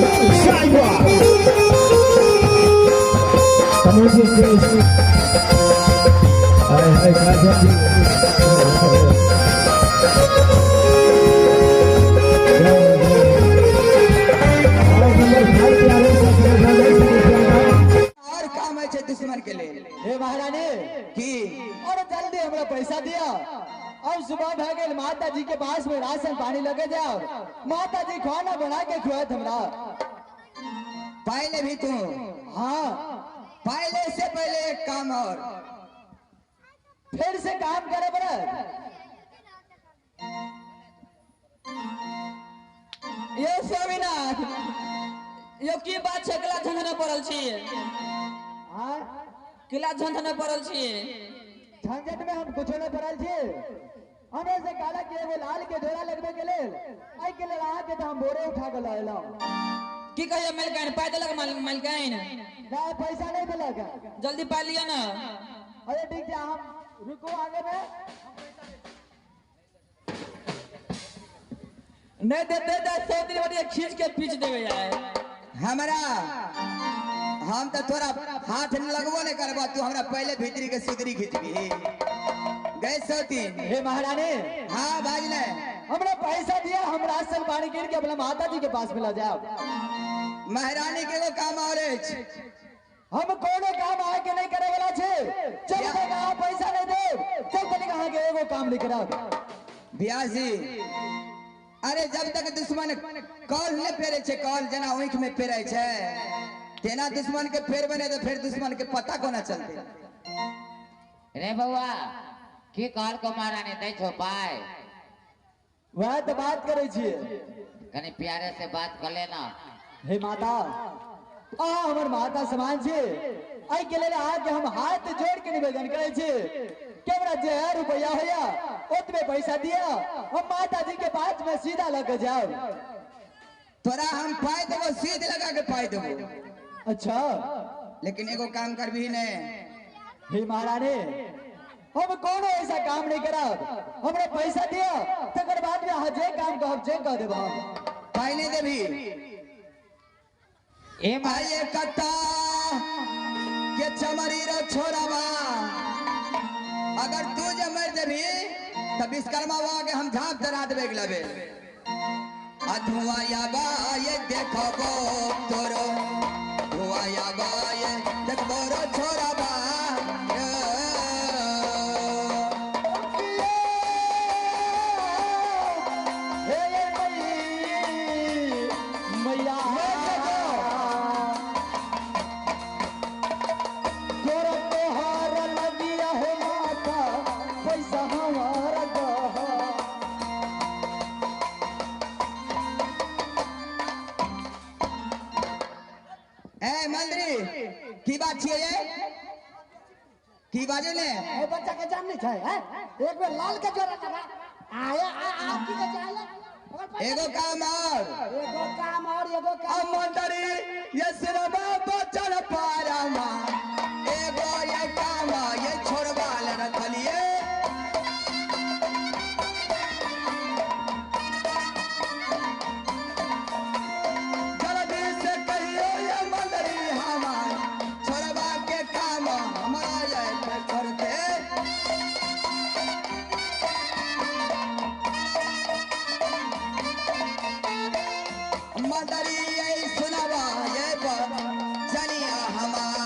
साहिबा समोसे से हाय हाय राजा जी। और काम है छे दुश्मन के लेल। हे महारानी की और जल्दी हमरा पैसा दिया। अब सुबह भए गेल, माता जी के पास में राशन पानी लगे जाओ, माता जी खाना बना के खुआत हमरा। पहले भी तू? हाँ। पहले से पहले एक काम और। फिर से काम करे बरत। यो स्वामीनाथ, यो की बात छै? किला झंझने पड़ल छी? हाँ। किला झंझने पड़ल छी? झंझट में हम कुछो नहीं पड़ल छी। हमरा से काला के एगो लाल के जोड़ा लगबे के लेल, एहि के लेल अहाँ के तो हम बोरे उठा के लऽ एलहुँ। की कहियो मालकाइन, पाइ देलक मालकाइन? नहीं, पैसा नहीं देलक। जल्दी पाइ लिअ ना। अरे ठीक छै, हम रुको आगे में। नहीं देते तो सौतरी बटिया खींच के पीच देवे यार। हमरा हम तो तोरा हाथ लगबो नहीं करबा, तू हमरा पहले भीतरी के सुदरी खींचबी गए सौतीन। हे महारानी। हाँ बाजने। हमरा पैसा दिया, हम राशन पानी गिर के अपना माता जी के पास मिला जाओ। महारानी के एगो काम और अछि। हम कोनो काम आके के नहीं करे वाला छे। चल तक अहाँ पैसा नहीं देब, चल तनिक अहाँ के एगो काम नहीं करब। ब्यासी, अरे जब तक दुश्मन कॉल नहीं फेरे छे, कॉल जना आँख में फेरे छे तेना दुश्मन के फेरबे नहीं तो फिर दुश्मन के पता कोना चलते। रे बउआ, की कहल को महारानी दै छौ पाइ? वएह तो बात करे छियै। कनी प्यारे से बात कर लेना। हे माता, अहाँ हमर माता समान छी, एहि के लेल अहाँके हम हाथ जोड़ के निवेदन करै छी कि हमरा जे रुपया होया ओतबे पैसा दिया, हम माता जी के पास में सीधा लऽ के जाओ। तोरा हम पाइ देबो, सीध लगा के पाइ देबो। अच्छा। लेकिन एगो काम करबी ने। हे महारानी, हम कोनो ऐसा काम नहीं करब, हमरा पैसा दिया तकर बाद में अहाँ जे काम कहब जे कह देब हम। पाइ नहीं देबी? ए आइए कत्ता के चमरी रो छोराबा, अगर तू जे मर देबी तो विश्वकर्मा बाबा के हम झाँप धरा देबे अगला बेर। आ धुआं याबा ये देखबो तोरो, धुआं याबा ये देखबो रो छोराबा। हे मैया, गोर तोहार लगिया हो माता, पैसा हमारा दह। ए मंत्री, की बात छियै ये? की बाजू ने? ए बच्चा के जान नहीं छै, हैं? एक बेर लाल के जोड़ा लगा आया आ आ की के चाहे? एगो काम और। एगो काम और, एगो काम। मंत्री ये सिरमा बचन पारमा, एगो ये काम ये छोड़वा ले रखलिए। जल्दी से कहियो ये मंत्री हमार छोड़वा के काम हमारा ये करते। मंत्री ये सुनवा ये बचनिया हमार।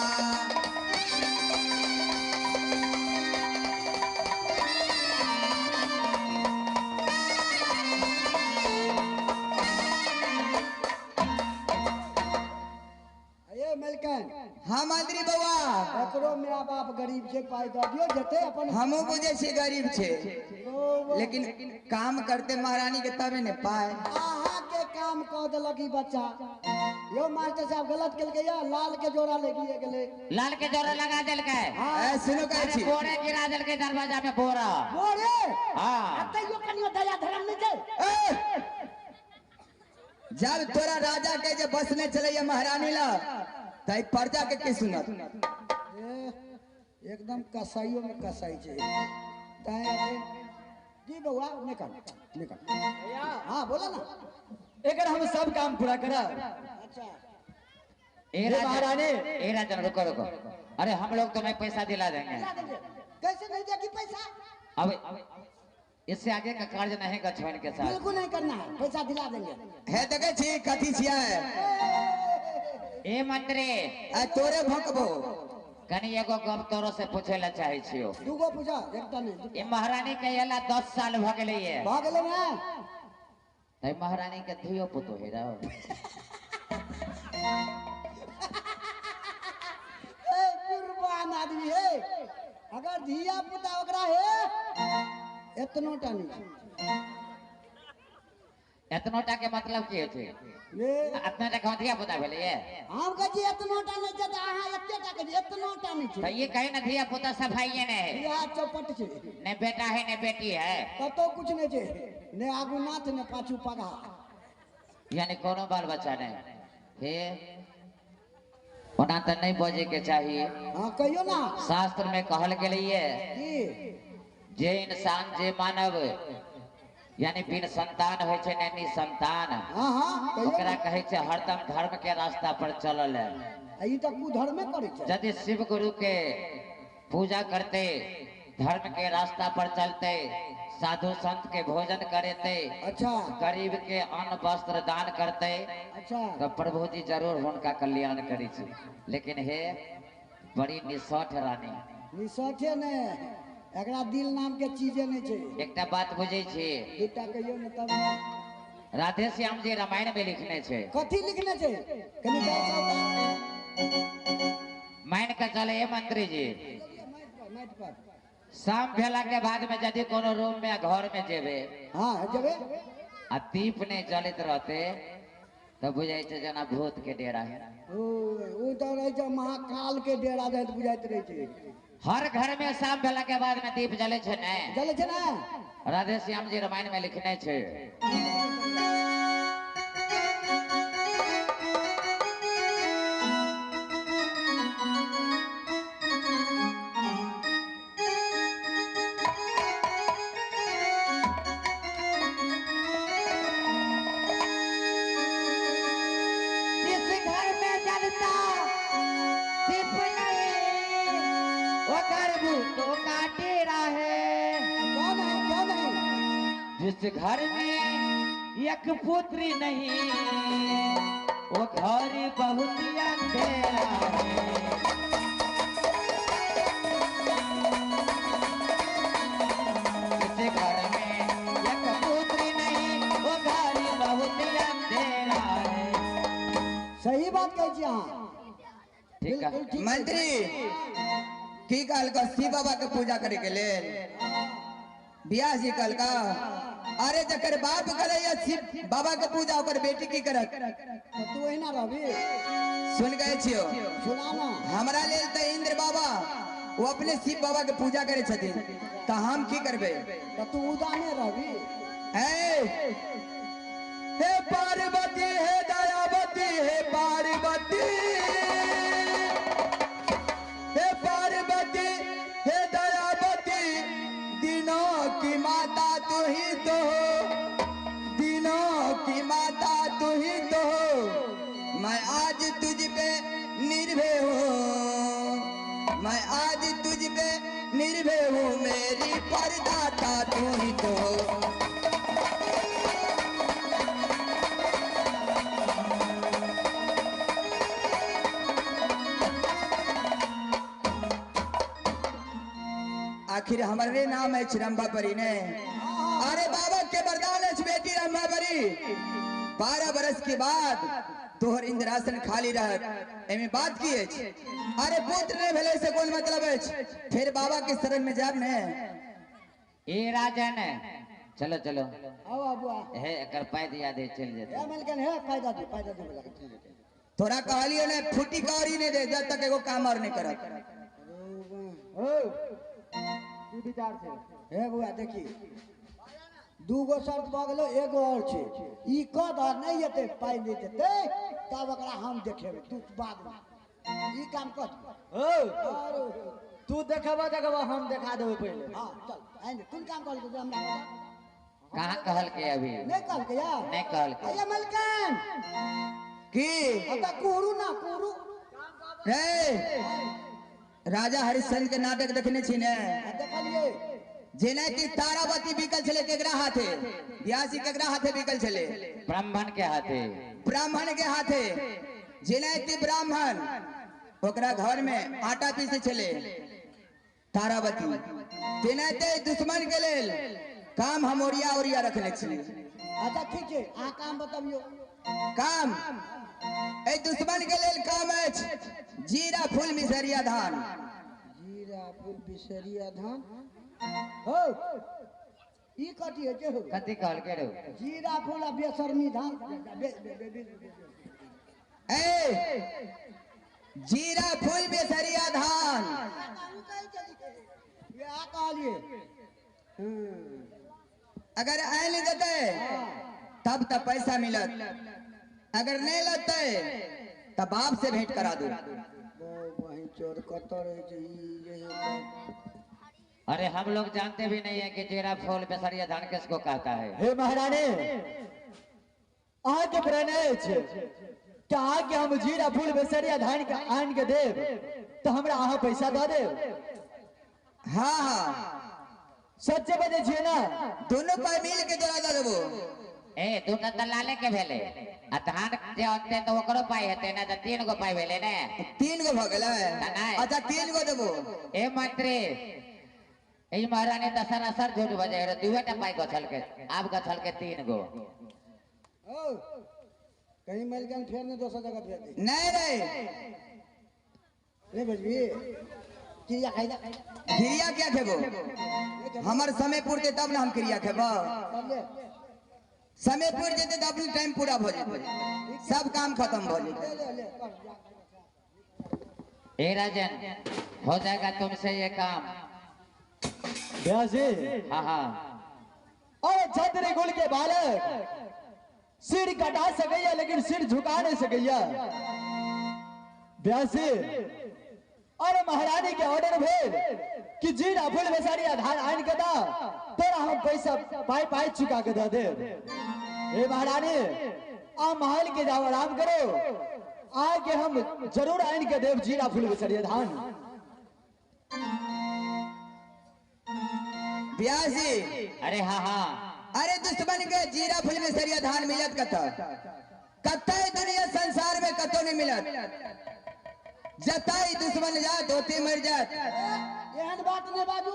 ए मलकन। हाँ मंत्री बउआ। एकरो माय बाप गरीब छै, पाइ दऽ दियौ जते अपन। हमहूँ बुझै छियै गरीब छै, लेकिन काम करते महारानी के तबे ने पाए। अहाँ के काम कऽ देलक ई बच्चा। यो मास्टर साहब गलत केलकै या लाल के जोड़ा लगिए गेलै। लाल के जोड़ा लगा देलकै। ए सुनो कहै अरे छी। बोरे गिरा देलकै दरवाजा में बोरा। बोरे? हाँ। आ तैयो कनियो दया धर्म नहि छै। ए! जब तोरा राजा के जे बस नहीं चलैया महारानी ला, तै प्रजा के की सुनत? ए, एकदम कसाईयो में कसाई छै। तैं जी बउआ निकल निकल। हाँ बोला ना। एकर हम सब काम पूरा करब। ए महारानी। ए राजन रुको रुको, अरे हम लोग तुम्हें पैसा दिला देंगे। दिला देंगे। कैसे नहीं देगी पैसा? अब इससे आगे का कार्य नहीं गछवन के साथ बिल्कुल नहीं करना है, पैसा दिला देंगे। हे देखे छी कथी छियै? ए मंत्री आ तोरे भोंकबो। कनी एगो गप तोरो से पूछे ला चाहे छियो। दूगो पूछा, एकटा नहीं। ए महारानी के एला 10 साल भ गेलै ये। भ गेलै ने? तै महारानी के धियो पुतो हे रहो। ए कुर्बान आदमी हे, अगर धिया पुता ओकरा हे एतनो टा नहीं छै। एतनो टा के मतलब की होइ छै? एतना टा के धिया पुता भेलै ये? हम कहै छी एतनो टा नहीं छै त अहाँ एते टा कहै छी एतनो टा नहीं छै। त ये कहे ना धिया पुता सफाइए नहीं है। इएह चौपट छै। ने बेटा है ने बेटी है। कतौ कुछ नहीं छै, ने आगू नाथ ने पाछू पगहा, यानी कोनो बाल बच्चा नहीं हे। ओना त नहीं बजे के चाहिए। हाँ कहियो ना। शास्त्र में कहल गेलैये की जे इंसान जे मानव यानी बिन संतान होइ छै ने निसंतान, हाँ हाँ कहियो ओकरा कहै छै हरदम धर्म के रास्ता पर चलल है। ई त कुधर्मे करै छै। यदि शिव गुरु के पूजा करते, धर्म के रास्ता पर चलते, साधु संत के भोजन करते, अच्छा गरीब के अन्न वस्त्र दान करते, अच्छा तो प्रभु जी जरूर हुनका कल्याण करै छै। लेकिन हे बड़ी निसठ रानी। निसठे ने, एकरा दिल नाम के चीजे नहीं छै। एकटा बात बुझै छी? एकटा कहियो ने तब। राधे श्याम जी रामायण में लिखने छै। कथी लिखने छै? कनि दर्शाउ त। मान के चले ए मंत्री जी, माइक पर शाम भेला के बाद में यदि कोनो रूम में घर में जेबे, हाँ जेबे, आ दीप नहीं जलित रहते तो बुझाइ छै जेना भूत के डेरा है। ओ त रहै छै महाकाल के डेरा जाइत बुझाइत रहै छै। हर घर में शाम भेला के बाद में दीप जले छै ने? जले छै ने। राधे श्याम जी रामायण में लिखने छै। जिस घर में जलता दीप नहीं वो घर भूतों का डेरा है। क्यों नहीं, क्यों नहीं? जिस घर में एक पुत्री नहीं वो घर बहुत अंधेरा है। जिस घर में एक पुत्री नहीं वो घर बहुत अंधेरा है। सही बात कहै छी अहाँ। ठीक है। मंत्री की कहलका शिव बाबा के पूजा करे के लेल ब्याह जी कहलका, अरे जकर बाप करे शिव बाबा के पूजा ओकर बेटी की करत? तू एहिना रहबी। सुन गए छियो? सुना ना। हमरा लेल त इंद्र बाबा वो अपने शिव बाबा के पूजा करे छथिन, त हम की करबे? त तू उदाने रहबी। ए हे पार्वती, हे दयावती, हे पार्वती, हे पार्वती, हे दयावती, दिनों की माता तू ही तो हो, दिनों की माता तू ही तो हो, मैं आज तुझ पे निर्भय हूँ, मैं आज तुझ पे निर्भय हूँ, मेरी परदाता तू ही तो हो। आखिर हमारे नाम है रंभा परी ने। अरे बाबा के वरदान है बेटी रंभा परी, 12 बरस के बाद तोहर इंद्रासन खाली रहत। एमे बात की है? अरे पुत्र ने भेले से कोन मतलब है? फिर बाबा के शरण में जाब ने। ए राजन चलो चलो आओ आबू। हे एकर पाई दिया दे चल जेते। ए मलकन हे फायदा दे, फायदा दे बोला चल जेते। तोरा कहलियो ने फूटी कौड़ी ने दे जब तक एगो काम और नहीं करत। ओ की विचार छै? हे बुआ देखी दूगो शर्त भऽ गेलो, एगो और छै। ई कह दह नहीं एते पाइ नहीं देते तब ओकरा हम देखेबै, तू बाद में ई काम कर। ओ तू देखेबा देखेबा हम देखा देबै पहिले। हाँ चल आइ ने, कोन काम कहलकै हमरा? कहाँ कहल के अभी नहीं कहलकै यार, नहीं कहलकै। अये मलकन की अतः कुहरू ना कुहरू। रे राजा हरिश्चंद्र के नाटक देखने छी ने? देखलिए। जेनाकि तारावती बिकल छले केकरा हाथे, ब्यासी केकरा हाथे बिकल छले? ब्राह्मण के हाथे। ब्राह्मण के हाथे। जेनाकि ब्राह्मण ओकरा घर में आटा पीसे छले तारावती, तेनाते दुश्मन के लेल काम हम ओरिया ओरिया रखने छी। अच्छा ठीक है, अहाँ काम बतबियो। काम ए दुश्मन के लेल काम अछि जीरा फूल मिसरिया धान। जीरा फूल मिसरिया धान हो ई कथी है हो? कथी कहल के रो? जीरा फूल आ बेसरनी धान। ए जीरा फूल बेसरिया धान कहलिए। अगर आनि देते तब तब पैसा मिलत, अगर नहीं लगते तब बाप से भेंट करा दो। अरे हम लोग जानते भी नहीं है कि जीरा फूल बेसरिया धान किसको कहता है। हे महारानी, अहाँ के प्रण अछि कि अहाँ के हम जीरा फूल बेसरिया धान के आन के देब तो हमरा अहाँ पैसा दऽ देब? हाँ हाँ सच्चे बजै छियै ना? दोनों पाई मिल के तोरा दऽ देबो। ए दूटा दलाले के भेले आ धान जे अनते तो ओकरो पाई हेते ना, तो 3 गो पाई भेले ने। 3 गो भ गेलै? अच्छा 3 गो देबो। ए मंत्री, ई महारानी त सरासर झूठ बजै रहे, 2टा पाई गछल के, आब गछल के 3 गो। ओ कहीं मिल गन फेर ने दोसर जगह भेज दे। नहीं नहीं नहीं भेजबी। क्रिया खाइला। क्रिया क्या खेबो? हमर समय पुरते तब ना हम क्रिया खेबो। समय पुर जेते तब अपने टाइम पूरा भ जेते, सब काम खत्म भ जेते। ए राजन, हो जाएगा तुमसे ये काम। व्यास जी। हाँ हाँ। अरे छतरी कुल के बालक सिर कटा सकैया लेकिन सिर झुका नहीं सकैया। व्यास जी, अरे महारानी के ऑर्डर भेल कि जीरा फूल बेसारी आधार आन के दा, तोरा हम पैसा पाई पाई चुका के दे देब। हे महारानी, आ महल के जाओ आराम करो, आके हम जरूर आन के देव जीरा फूल बेसरिया धान। व्यास जी। अरे हाँ हाँ। अरे दुश्मन के जीरा फूल बेसरिया धान मिलत कत कत दुनिया संसार में कतो नहीं मिलत। जताई दुश्मन जात होते मर जात। एहन बात नहीं बाजू,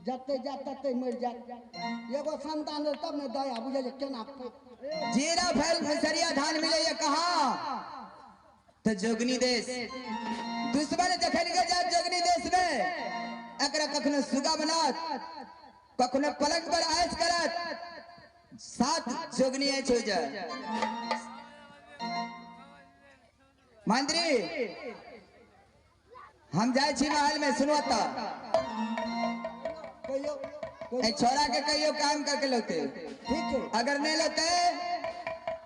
जते जात तते मर जात। एगो संतान तब ने दया बुझे जे केना जीरा फल मिसरिया धान मिले ये कहा तो जोगनी देश। दुश्मन जखन के जात जोगनी देश में एकरा कखनो सुगा बनात, कखनो पलंग पर ऐश करत, 7 जोगनी ऐश हो जाए। मंत्री, हम जाए छी महल में, सुनो त छोरा के कहियो काम करके लौते। ठीक है। अगर नहीं लौते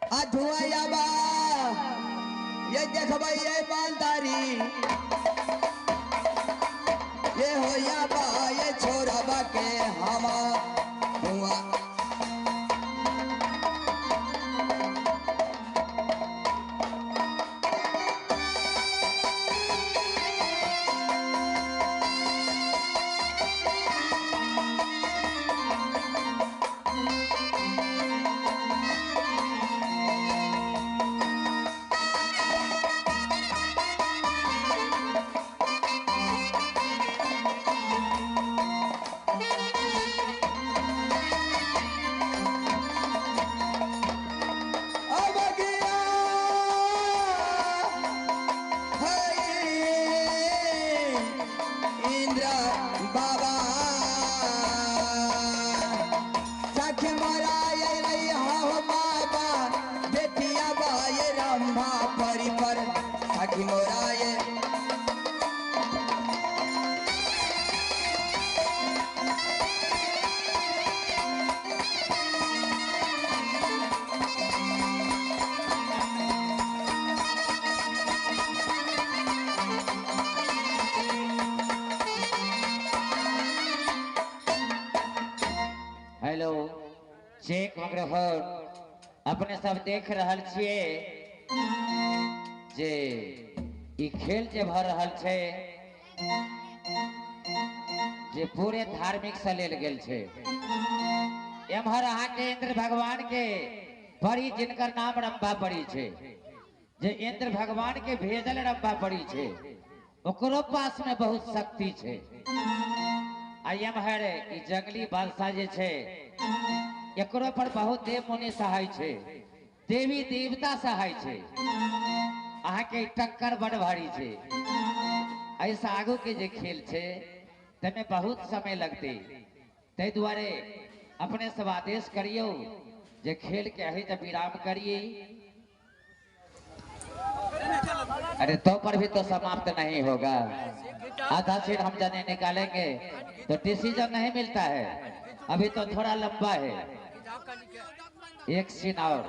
आ धुआं याबा ये देखबा ये मालदारी ये हो याबा ये छोरा बा के हमा धुआं। Hello check microphone. अपने सब देख रहल छिए जे ई खेल जे भऽ रहल छै जे पूरे धार्मिक से लेल गेल छै। एम्हर अहाँके इंद्र भगवान के परी जिनकर नाम रंभा परी छै, जे इंद्र भगवान के भेजल रंभा परी छै, ओकरो पास में बहुत शक्ति छै। आ एम्हर ई जंगली बादशाह जे छै एकरो पर बहुत देव मुनि सहाय छै, देवी देवता सहाय छै। अहाँके टक्कर बड़ भारी छै। एहिसँ आगू के जे खेल छै तमे बहुत समय लगतै, ताहि दुआरे अपने सब आदेश करियौ जे खेल के अही तऽ विराम करिए। अरे तो पर भी तो समाप्त नहीं होगा, आधा सीट हम जाने निकालेंगे तो डिसीजन नहीं मिलता है, अभी तो थोड़ा लंबा है, एक सीन और।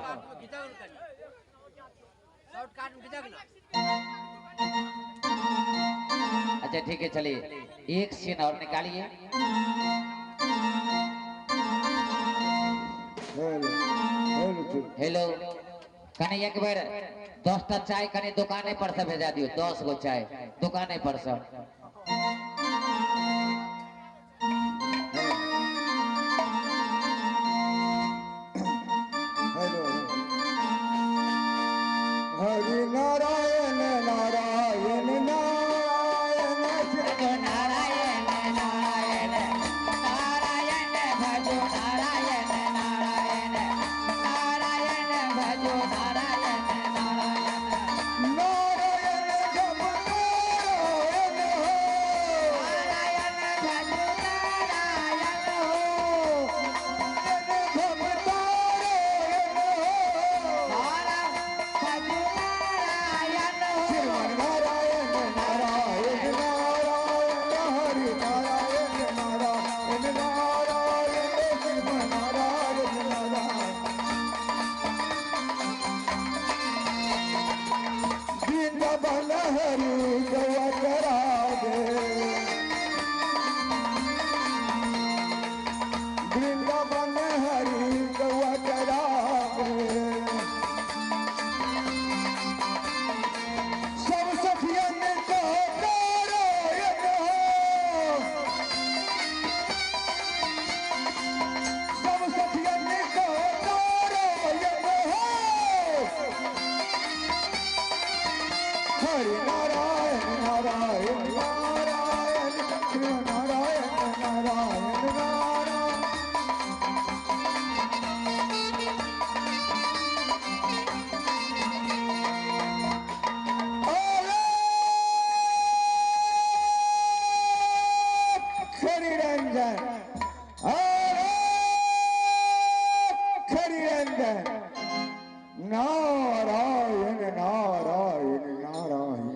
अच्छा ठीक है, चलिए एक सीन और निकालिए। हेलो कनी एक बेर 10टा चाय कनी दुकाने पर से भेजा दियो, 10 गो चाय दुकाने पर से। हेलो हरि नारायण नारायण नारायण नारायण नारायण नारायण भजो नारायण नारायण नारायण भजो नारायण नारायण नारायण जप नारायण हो, नारायण भजो नारायण हो, जप नारायण हो, नारायण भजो नारायण हो, श्रीमन नारायण नारायण नारायण हरि नारायण नारायण नारायण श्रीमन नारायण नारायण। वृंदावन हरि गवा करा दे, वृंदावन हरि गवा करा दे, सब सखियन को नारायण हो, सब सखियन को नारायण हो, हरि नारायण नारायण नारायण श्री नारायण नारायण नारायण। हरि हरिरंजन नारायण नारायण नारायण।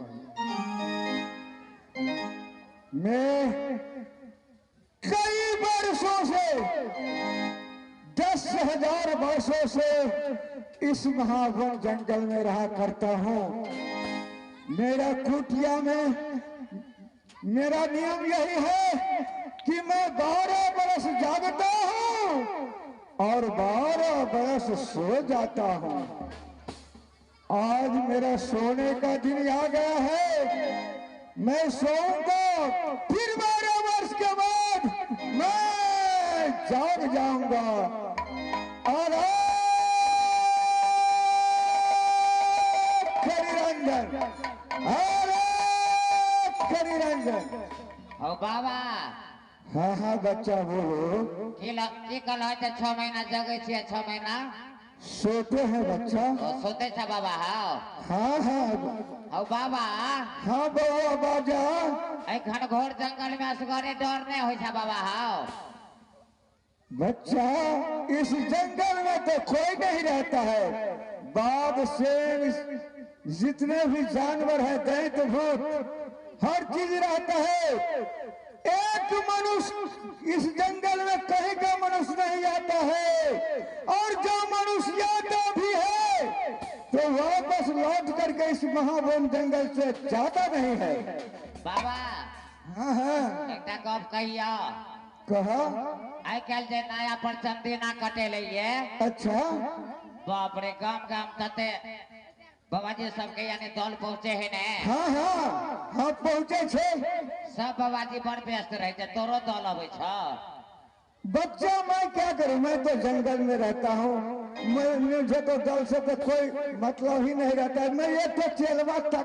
मैं कई वर्षों से 10,000 वर्षों से इस महावन जंगल में रहा करता हूं। मेरा कुटिया में मेरा नियम यही है कि मैं 12 बरस जागता हूं और 12 बरस सो जाता हूं। आज मेरा सोने का दिन आ गया है, मैं सोऊंगा, फिर 12 वर्ष के बाद मैं जाग जाऊंगा। और हरिरंजन हरिरंजन। हो बाबा। हाँ हाँ बच्चा बोलो। की कहल है 6 महीना जगै छियै, 6 महीना सोते हैं बच्चा। ओ सोते छ बाबा? हाँ हाँ हाँ। हो बाबा। हाँ बउआ बाजा। एहि घनघोर जंगल में असगरे डर नहीं होइ छ बाबा? हाँ बच्चा, इस जंगल में तो कोई नहीं रहता है। बाघ शेर जितने भी जानवर है, दैत्य भूत हर चीज रहता है। एक मनुष्य इस जंगल में कहीं का मनुष्य नहीं आता है, और जो मनुष्य आता भी है तो वापस लौट करके इस महावन जंगल से जाता नहीं है। बाबा। हाँ हाँ। एकटा गप कहियो। कहा। आइ काल्हि जे नया पर चंदीना कटेले ये। अच्छा। बाप रे, गाम गाम तते बाबा जी सबके यानी दल पहुँचे है ने? हाँ हाँ हाँ पहुँचे छे। सब बाबा जी बड़ व्यस्त रहे छे, तोरो दल अबै छ। बच्चा मैं क्या करूं, मैं तो जंगल में रहता हूँ, मैं मुझे तो दल से तो कोई मतलब ही नहीं रहता है। मैं एक तो चेलवा तक